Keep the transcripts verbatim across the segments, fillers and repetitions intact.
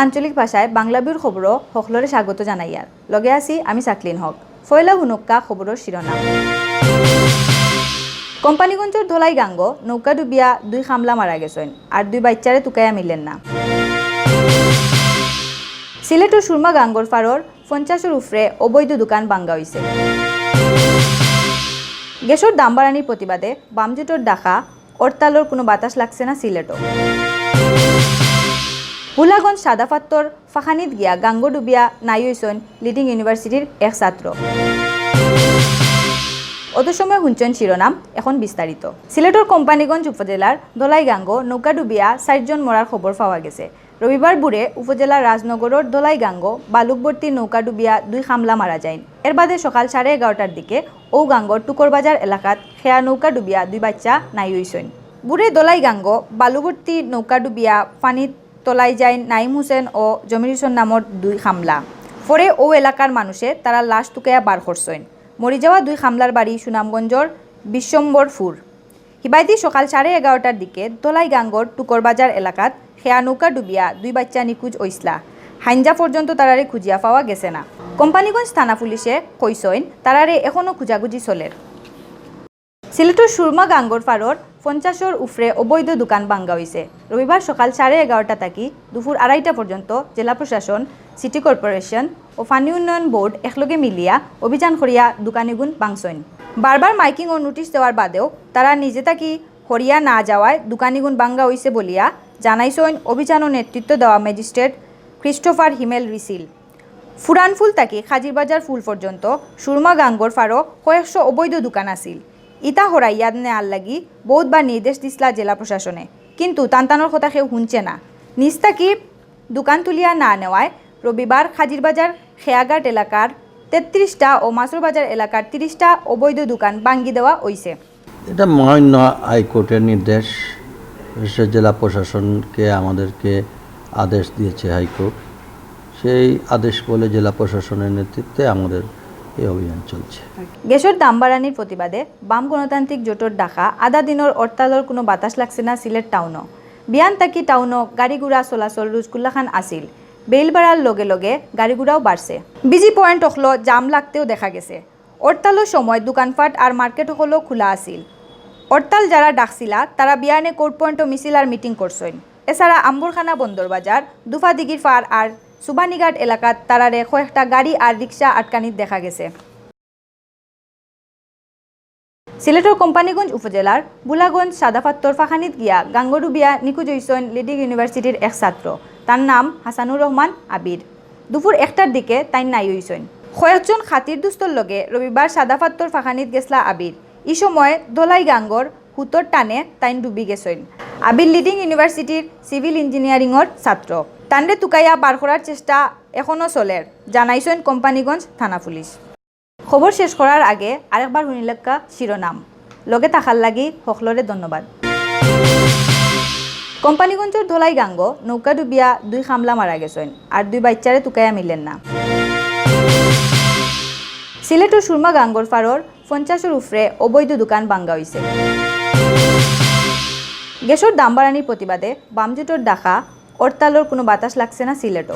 আঞ্চলিক ভাষায় বাংলা ভিউর খবরও হকলরে স্বাগত জানাইয়ার। লগে আছি আমি সাকলিন হক। পয়লা হুনউক্কা খবরর শিরোনাম। কোম্পানীগঞ্জর ধলাই গাঙ্গো নৌকা ডুবিয়া দুই খামলা মারা গেছইন, আর দুই বাইচ্চারে তুকাইয়া মিলের না। সিলেটর সুরমা গাঙ্গর ফারর পঞ্চাশর উফরে অবৈধ দোকান ভাঙ্গা অইছে। গ্যাসর দাম বাড়ানির প্রতিবাদে বামজোটর ডাকা হরতালর কুনু বাতাস লাগছে না সিলেটো। ভোলাগঞ্জ সাদাপাত্তর ফাখানিত গিয়া গাঙ্গো ডুবিয়া নাই অইছইন লিডিং ইউনিভার্সিটির এক ছাত্র। অত সময় হুনছইন শিরোনাম, এখন বিস্তারিত। সিলেটর কোম্পানীগঞ্জ উপজেলার ধলাই গাঙ্গো নৌকা ডুবিয়া চাইরজন মরার খবর পাওয়া গেছে। রবিবার ভোরে উপজেলার রাজনগরর ধলাই গাঙ্গো বালুকবর্তী নৌকা ডুবিয়া দুই খামলা মারা যাইন। এর বাদে সকাল সাড়ে এগারোটার দিকে ও গাঙ্গোর টুকরবাজার এলাকাত খেয়া নৌকা ডুবিয়া দুই বাইচ্চা নাই অইছইন। ভোরে ধলাই গাঙ্গো বালুবর্তী নৌকা ডুবিয়া পানিত তলাই যাইন নাইম হোসেন ও জমির হোসেন নামর দুই খামলা। পরে ও এলাকার মানুষে তারার লাশ তুকাইয়া বার করছইন। মরি যাওয়া দুই খামলার বাড়ি সুনামগঞ্জর বিশ্বম্বরপুর। হিবায়দি সকাল সাড়ে এগারোটার দিকে ধলাই গাঙ্গোর টুকরবাজার এলাকাত খেয়া নৌকা ডুবিয়া দুই বাইচ্চা নিখোঁজ অইছলা। হাইঞ্জা পর্যন্ত তারারে খুঁজিয়া পাওয়া গেছে না। কোম্পানীগঞ্জ থানা পুলিশে কইছইন, তারারে এখনো খুঁজাখুঁজি চলের। সিলেটর সুরমা গাঙ্গোর ফারর পঞ্চাশর উফরে অবৈধ দোকান ভাঙ্গা অইছে। রবিবার সকাল সাড়ে এগারোটা থাকি দুপুর আড়াইটা পর্যন্ত জেলা প্রশাসন, সিটি কর্পোরেশন ও পানি উন্নয়ন বোর্ড একলগে মিলিয়া অভিযান করিয়া দোকানিগুন ভাঙছইন। বারবার মাইকিং ও নোটিশ দেওয়ার বাদেও তারা নিজে থাকি হরিয়া না যাওয়ায় দোকানিগুন ভাঙ্গা অইছে বলিয়া জানাইছইন অভিযানও নেতৃত্ব দেওয়া ম্যাজিস্ট্রেট ক্রিস্টোফার হিমেল রিসিল। ফুরান ফুল থাকি খাজিরবাজার ফুল পর্যন্ত সুরমা গাঙ্গোর ফারো কয়েকশো অবৈধ দোকান আছিল। ইতা হরাইয়া নেয়ার লাগি বহুতবার নির্দেশ দিছলা জেলা প্রশাসনে, কিন্তু তানতানোর কথা কেউ হুনছে না। নিজ থাকি দোকান তুলিয়া না নেওয়ায় রবিবার খাজিরবাজার খেয়াঘাট এলাকার তেত্রিশটা ও মাছুরবাজার এলাকার তিরিশটা অবৈধ দোকান ভাঙ্গি দেওয়া অইছে। এটা মহামান্য হাইকোর্টের নির্দেশ, সে জেলা প্রশাসনকে আমাদেরকে আদেশ দিয়েছে হাইকোর্ট। সেই আদেশ বলে জেলা প্রশাসনের নেতৃত্বে আমাদের এই অভিযান চলছে। গ্যাসর দাম বাড়ানির প্রতিবাদে বাম গণতান্ত্রিক জোটর ডাকা আধা দিনর হরতালর কুনু বাতাস লাগছে না সিলেট টাউনো। বিয়ান থাকি টাউনো গাড়ি ঘোড়া চলাচল রুজকুল্লাখান আছিল। বেইল বাড়ার লগে লগে গাড়ি ঘোড়াও বাড়ছে। বিজি পয়েন্ট অকলো জাম লাগতেও দেখা গেছে। হরতালর সময় দোকানপাট আর মার্কেট অকলো খোলা আছিল। হরতাল যারা ডাকছিলা, তারা বিয়ানে কোর্ট পয়েন্টো মিছিল আর মিটিং করছইন। এছাড়া আম্বরখানা বন্দর বাজার, দুফাদিঘির পার আর সুবানীঘাট এলাকাত তারারে কয়েকটা গাড়ি আর রিক্সা আটকানিত দেখা গেছে। সিলেটর কোম্পানীগঞ্জ উপজেলার বুলাগঞ্জ সাদাপাত্তর ফাখানিত গিয়া গাঙ্গো ডুবিয়া নিখোঁজ অইছইন লিডিং ইউনিভার্সিটির এক ছাত্র। তার নাম হাসানুর রহমান আবির। দুপুর একটার দিকে তাইন নাই অইছইন। কয়েকজন খাতির দুস্তর লগে রবিবার সাদাপাত্তর ফাখানিত গেছলা আবির। ই সময় ধলাই গাঙ্গোর হুতর টানে তাইন ডুবি গেছইন। আবির লিডিং ইউনিভার্সিটির সিভিল ইঞ্জিনিয়ারিংর ছাত্র। তানরে তুকাইয়া বার করার চেষ্টা এখনো চলের, জানাইছইন কোম্পানীগঞ্জ থানা পুলিশ। খবর শেষ করার আগে আরেকবার হুনিলাউক্কা শিরোনাম। লগে থাকার লাগি হকলরে ধন্যবাদ। কোম্পানীগঞ্জর ধলাই গাঙ্গো নৌকা ডুবিয়া দুই খামলা মারা গেছইন, আর দুই বাইচ্চারে তুকাইয়া মিলের না। সিলেটর সুরমা গাঙ্গোর ফারর পঞ্চাশর উফরে অবৈধ দোকান ভাঙ্গা অইছে। গ্যাসর দাম বাড়ানির প্রতিবাদে বামজোটর ডাকা হরতালর কুনু বাতাস লাগছে না সিলেটো।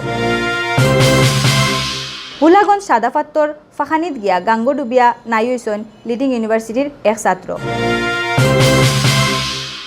ভোলাগঞ্জ সাদাপাত্তর ফাখানিত গিয়া গাঙ্গো ডুবিয়া নাই অইছইন লিডিং ইউনিভার্সিটির এক ছাত্র।